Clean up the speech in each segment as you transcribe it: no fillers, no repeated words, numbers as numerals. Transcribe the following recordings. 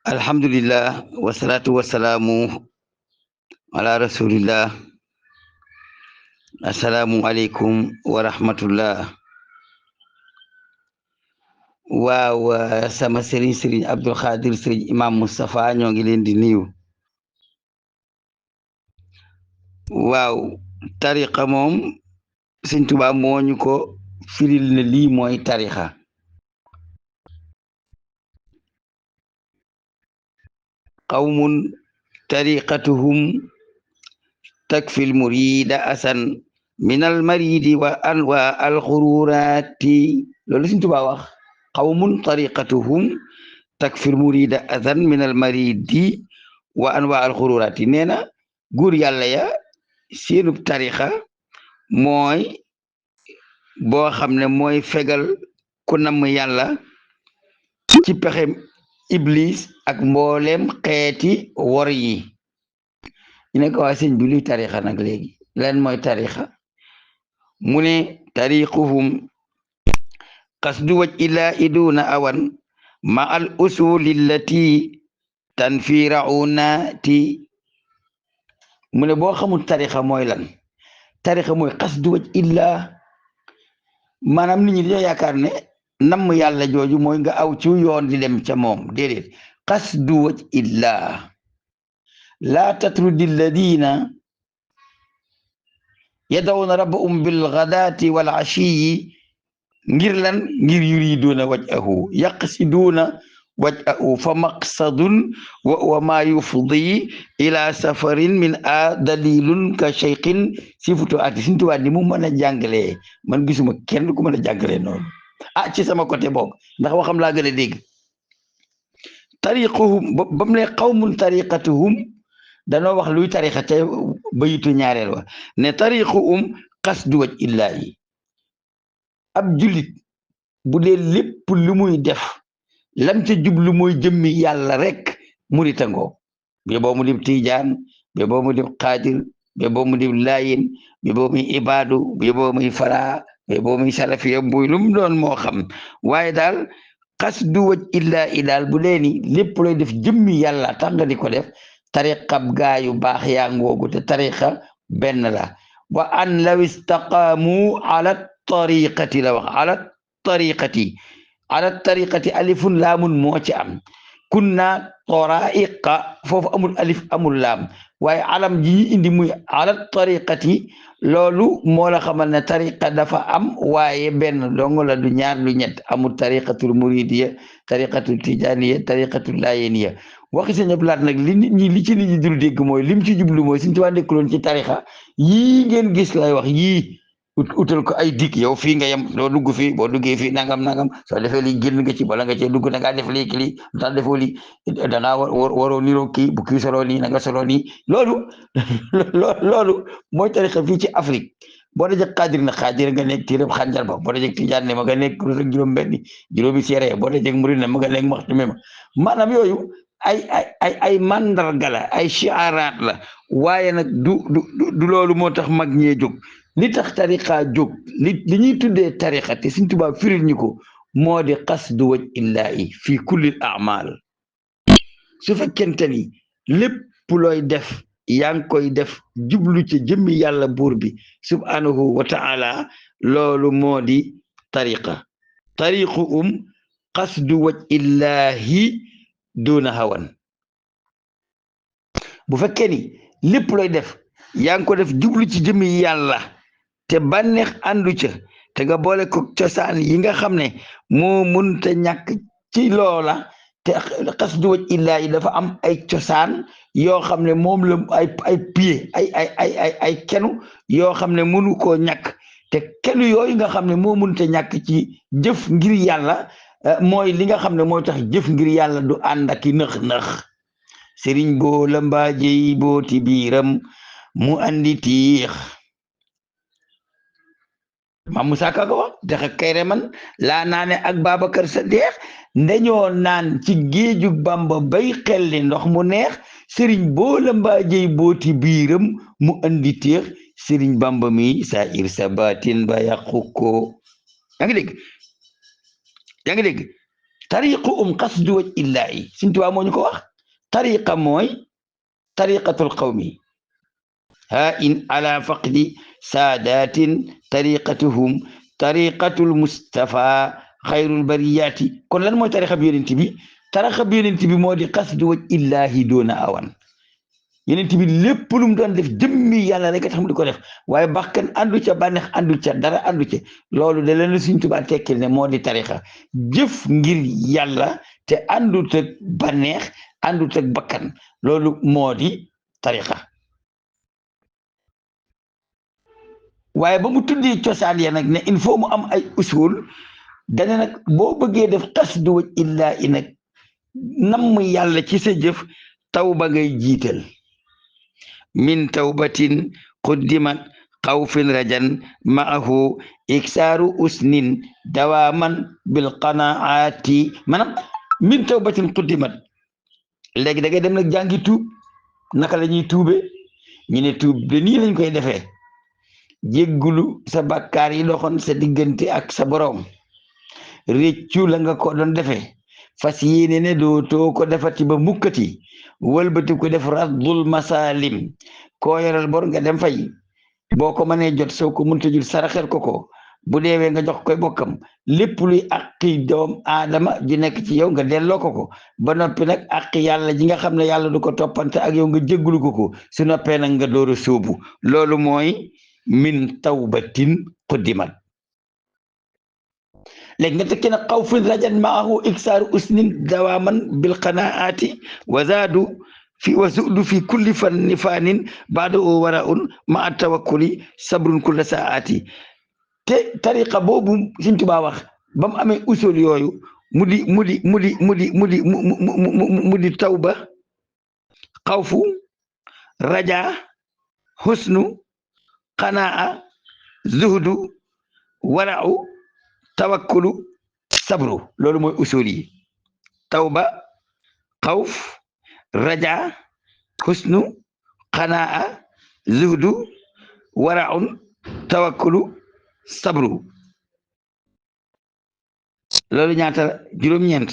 Alhamdulillah wassalatu wassalamu ala rasulillah. Assalamu alaikum wa rahmatullah. Waaw sama sëriñ Abdul Xaadir sëriñ Imam Moustapha ñoo ngi leen di nuyu. Waaw tariqa moom Sëriñ Tuubaa moo ñu ko firil ne lii mooy tariqa. qawmun tariqatuhum takfil murida asan min al maridi wa anwa al xururaati loolu Sëriñ Tuubaa wax. qawmun tariqatuhum takfir murida adan min al maridi wa anwa al xururaati nee na góor yàlla ya seenub tariqa mooy boo xam ne mooy fegal ku namm yàlla ci pexem iblis ak mboolem xeeti wor yi. ñu ne ko waa sëñ bi luy tariqa nag léegi lan mooy tariqa mu ne tariquhum qasdu waj ila iduna awan ma al usuli allati tanfi raunati mu ne boo xamul tariqa mooy lan tariqa mooy qasdu waj illa maanaam nit ñi dañoo yaakaar ne namm yàlla jooju mooy nga aw ci yoon di dem ca moom déedéet qasdu waj illa laa tatrudi alladina yadawna rabbahum bilgadaati wal ashiyi ngir lan ngir yuriduuna wajhahu yaqsiduuna wajhahu fa maqsadun wa ma yufdi ila safarin min a dalilun ka cheikhin sifutu ati Sëriñ Tuubaa ni mu mën a jàngalee man gisuma kenn ku mën a jàngalee noonu ci sama côté boobu ndax waxam laa gën a dégg. tariquhum ba mu ne qawmun tariqatuhum danoo wax luy tariqa ca bayitu ñaareel wa ne tariquhum qasdu waj illaahi ab jullit bu dee lépp lu muy def lam ca jublu mooy jëmmi yàlla rek muritangoo bi boo mu dib tiijaan bi boo mu dib xaadir bi boo mu dib laayin bi boo muy ibaadu bi boo muy fara bi boo muy salafiya buy lu mu doon moo xam waaye daal qasdu waj illaahi daal bu dee ni lépp looy def jëmmi yàlla tax nga di ko def tariqab gaa yu baax yaa ngoogu te tariqa benn la wa an law istaqaamu ala tariqati la wax ala tariqati alifun laamun moo ci am kunna toraiqa foofu amul alif amul laam waaye alam ji ñu indi muy ala tariqati loolu moo la xamal ne tariqa dafa am waaye benn dong la du ñaar du ñett amul tariqatul muridiya tariqatul tijaniya tariqatul layeniya waxi Sëñ Abdu Lahat nag li ci nit ñi dul dégg mooy lim ci jublu mooy Sëñ Tuubaa nekkuloon ci tariqa yii ngeen gis lay wax yii utal ko ay dig yow fii nga yem doo dugg fii boo duggee fii nangam soo defee lii génn nga ci bala nga cee dugg na ngaa def lii lii tax defoo lii da ngaa waroo niroo kii bu kii solo nii na nga solo nii loolu mooy tariqa fii ci Afrique boo dajee xaadir na xaadir nga nekk téeréb xànjar ba boo dajee tijaan ne ma nga nekk rek juróomi seere boo dajee murid ne ma nga nekk maxtume ma maanaam yooyu ay mandarga la ay shiaraat la waaye nag du loolu moo tax mag ñee jóg li tax tariqa jóg li ñuy tuddee tariqa te Sëriñ Tuubaa firil ñu ko moo di qasdu waj illaahi fii kullil a'maal su fekkente ni lépp looy def yaa ngi koy def jublu ci jëmmi yàlla buur bi subhanahu wa ta'ala loolu moo di tariqa tariquhum qasdu waj illaahi duna hawan bu fekkee ni lépp looy def yaa ngi ko def jublu ci jëmmi yàlla te bànneex àndu ca te nga boole ko cosaan yi nga xam ne moo mënta ñàkk ci loola te qasdu waj illaahi dafa am ay cosaan yoo xam ne moom la ay pied ay kenu yoo xam ne mënu koo ñàkk te kenu yooyu nga xam ne moo mënta ñàkk ci jëf ngir yàlla mooy li nga xam ne mooy tax jëf ngir yàlla du ànd ak i nëx-nëx sëriñ boo la mbaajey booti biiram mu andi tiix Maam Musaa Ka ko wax dexe kayre man laa naane ak Babacar Sadiq ndeñoo naan ci géeju Bamba bay xelli ndox mu neex sëriñ boo la mbaajey booti biiram mu andi tiix sëriñ Bamba mi sa ir sa baatin ba yàqu ko yaa ngi dégg tariqu qasdu waj illaahi Sëñ Tuubaa moo ñu ko wax tariqa mooy tariqatul qawmi ha in ala faqdi saadatin tariqatuhum tariqatul mustafa xayrul bariyati kon lan mooy tariqa bi yonent bi tariqa bi yonent bi moo di qasdu waj illaahi doona awan yonent bi lépp lu mu doon def jëmmi yàlla rek a tax mu di ko def waaye bakkan àndu ca bànneex àndu ca dara àndu ca loolu de leen Sëñ Tuubaa tekkil ne moo di tariqa jëf ngir yàlla te àndut ak bànneex àndut ak bakkan loolu moo di tariqa waaye ba mu tuddee cosaan ya nag ne il faut mu am ay usul dane nag boo bëggee def qasdu waj illaa i nag namm yàlla ci sa jëf tawba ngay jiital min tawbatin quddimat xawfin rajan maahu iksaaru usnin dawaaman bil qanaati maanaam min tawbatin quddimat léegi da ngay dem nag jàngi tuub naka la ñuy tuube ñu ne tuub de nii lañ koy defee jéggulu sa bakkaar yi doxoon sa diggante ak sa boroom réccu la nga ko doon defee fas yéene ne dootoo ko defati ba mukkati wëlbati ko def raddul masalim koo yoral bor nga dem fay boo ko mënee jot soo ko mënta jul saraxel ko bu deewee nga jox koy bokkam lépp luy àqi doom aadama ji nekk ci yow nga delloo ko ba noppi nag àqi yàlla ji nga xam ne yàlla du ko toppante ak yow nga jéggulu ko su noppee nag nga door a sóobu loolu mooy min tawbatin quddimat léegi nga tekki nag xawfin rajan maahu iksaaru usnin dawaaman bil qanaati wa zaadu wa zudu fi kulli fanin baada o waraun ma tawakkuli sabrun kulla saati te tariqa boobu Sëñ Tuubaa wax ba mu amee usul yooyu mu di tawba xawfu raja husnu qanaa zuhdu warau tawakkulu sabru loolu mooy usul yi tawba xawf raja husnu qanaa zuhdu waraun tawakkulu sabru loolu ñaata juróom-ñeent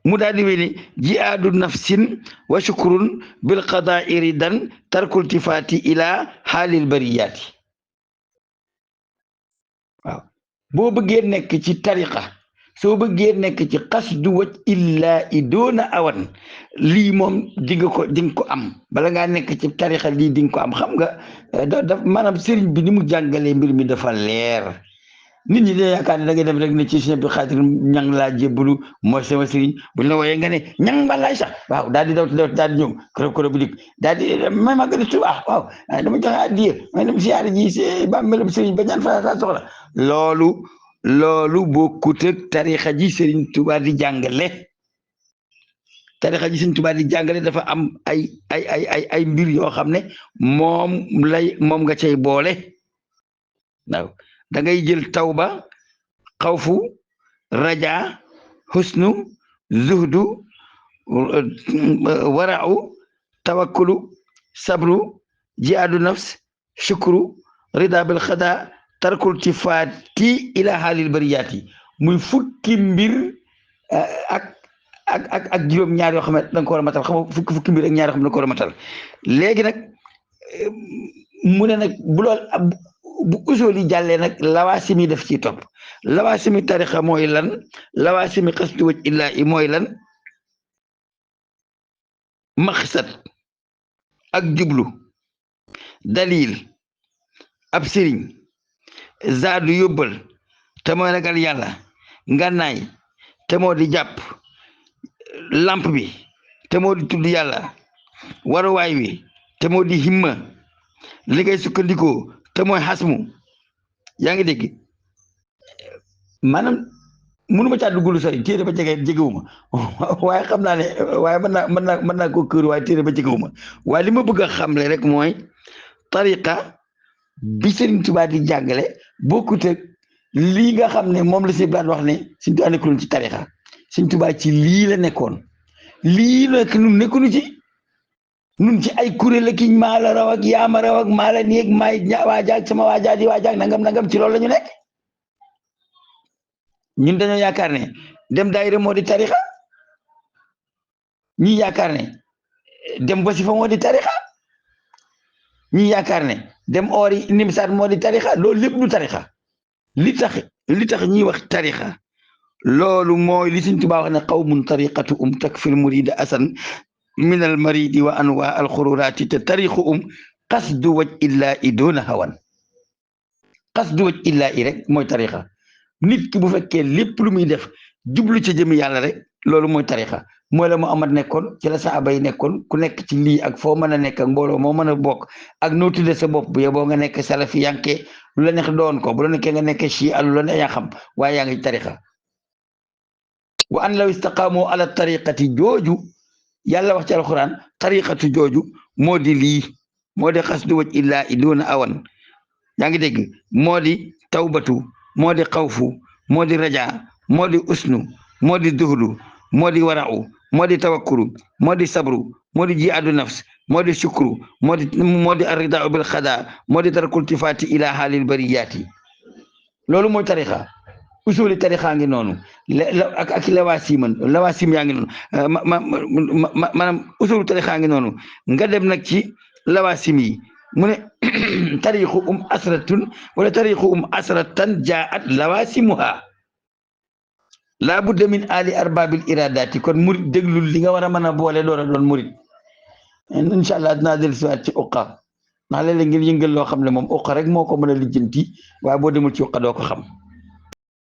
mu daal di wéni jihaadu nafsin wa shukrun bil qadaai ridan tarkul tifaati ila xaalil bariyaati waaw boo bëggee nekk ci tariqa soo bëggee nekk ci qasdu waj illaa i doona awan lii moom di nga ko am bala ngaa nekk ci tariqa lii di nga ko am xam nga maanaam sëriñ bi ni mu jàngalee mbir mi dafa leer nit ñi de yaakaar ne da ngay dem rek ne ci Sëñ Abdou Khadre ñang laa jébbalu mooy sama sëriñ buñ la wooyee nga ne ñang ba laay sax waaw daal di daw daal di ñëw koro bu dik daal di may ma gën a tubaab waaw dama joxe addiya may dem siyaare ji ba melum sëriñ ba ñaan fa soxla loolu bokkut ak tarixa ji Sëriñ Tuubaa di jàngale tarixa ji Sëriñ Tuubaa di jàngale dafa am ay mbir yoo xam ne moom nga cay boole waaw da ngay jël tawba xawfu raja husnu zuhdu warau tawakkulu sabru jihaadu nafs shukru rida bil xada tarkul tifaati ila xaalil bariyaati muy fukki mbir ak juróom-ñaar yoo xam ne da nga ko war a matal xam nga fukki mbir ak ñaar yoo xam ne da nga ko war a matal léegi nag mu ne nag bu usul yi jàllee nag lawaasimi def ci topp lawaasimi tariqa mooy lan lawaasimi qasdu waj illaa i mooy lan maqsad ak jublu dalil ab sëriñ zaadu yóbbal te mooy ragal yàlla ngànnaay te moo di jàpp lamp bi te moo di tudd yàlla waruwaay wi te moo di himma li ngay sukkandikoo te mooy xasmu yaa ngi dégg maanaam mënu ma caa duggulu sori téere ba jegewuma waaye xam naa ne waaye mën naa ko kër waaye téere ba jegewuma waaye li ma bëgg a xamle rek mooy tariqa bi Sëriñ Tuubaa di jàngale bokkut ak lii nga xam ne moom la si blaat wax ne Sëriñ Tuubaa nekkuloon ci tariqa Sëriñ Tuubaa ci lii la nekkoon lii nekk nun nekkunu ci nun ci ay kuréel la kiñ maa la raw ak yaama raw ak maa la néeg maay waajaag sama waajaag di waajaag nangam ci loolu la ñu nekk ñun dañoo yaakaar ne dem daayira moo di tarixa ñi yaakaar ne dem wasifa moo di tarixa ñi yaakaar ne dem oori nimsaat moo di tarixa loolu lépp du tarixa li tax ñuy wax tarixa loolu mooy li Sëñ Tuubaa wax ne qawmun tariqatu takfil murida asan min al maridi wa anwa al xururaati te tarixu qasdu waj illaa i doona hawan qasdu waj illaa i rek mooy tarixa nit ki bu fekkee lépp lu muy def jublu ci jëmi yàlla rek loolu mooy tarixa mooy la Muhammad nekkoon ci la saaba yi nekkoon ku nekk ci lii ak foo mën a nekk ak mbooloo moo mën a bokk ak noo tudde sa bopp bu yeboo nga nekk salafi yanke lu la neex doon ko bu la nekkee nga nekk chi lu la neex yaa xam waaye yaa ngi ci tarixa wa an law istaqaamu ala tariqati jooju yàlla wax ci alquran tariqatu jooju moo di lii moo di xasdu waj illaa i doona awan yaa ngi dégg moo di tawbatu moo di xawfu moo di raja moo di usnu moo di duhlu moo di warau moo di tawakkulu moo di sabru moo di jihaadu nafs moo di shukru moo di arridaa bil xada moo di tarkul tifaati ila xaalil bariyaati loolu mooy tarixa usuli tarixa ngi noonu ak lawaasim yaa ngi noonu maanaam usulu tarixa ngi noonu nga dem nag ci lawaasim yi mu ne tarixu asratun wala tarixu asratan jaat lawaasimuha laa budda min ali arbabil iradati kon murid déglul li nga war a mën a boole door a doon murid incha allah dinaa dellu siwaat ci uqa ndax léeg-léeg ngeen yëngal loo xam ne moom uqa rek moo ko mën a lijjanti waaye boo demul ci uqa doo ko xam